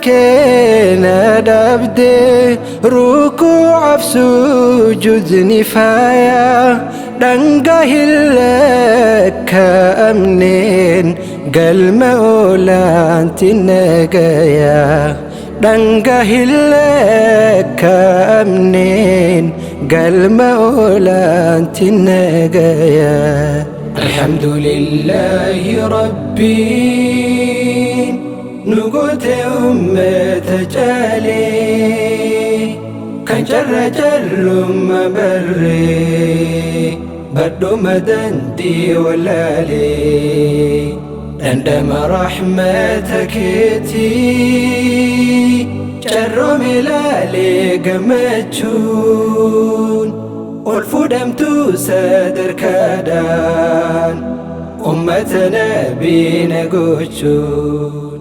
keena dhabde rukuucaaf sujuudni faaya dhangaa hin lakkaa'amneen galma olaanti nagaya dhangaa hin lakkaa'amneen galma olaanti nagaya. الحمد لله ربي نقوت أمة جالي كان جر جر ما بري بدو مدندي ولالي عندما رحمتك تي جر ملالي قمتشون والفدمت sadarkaadhaan ummata nabii na gochuun.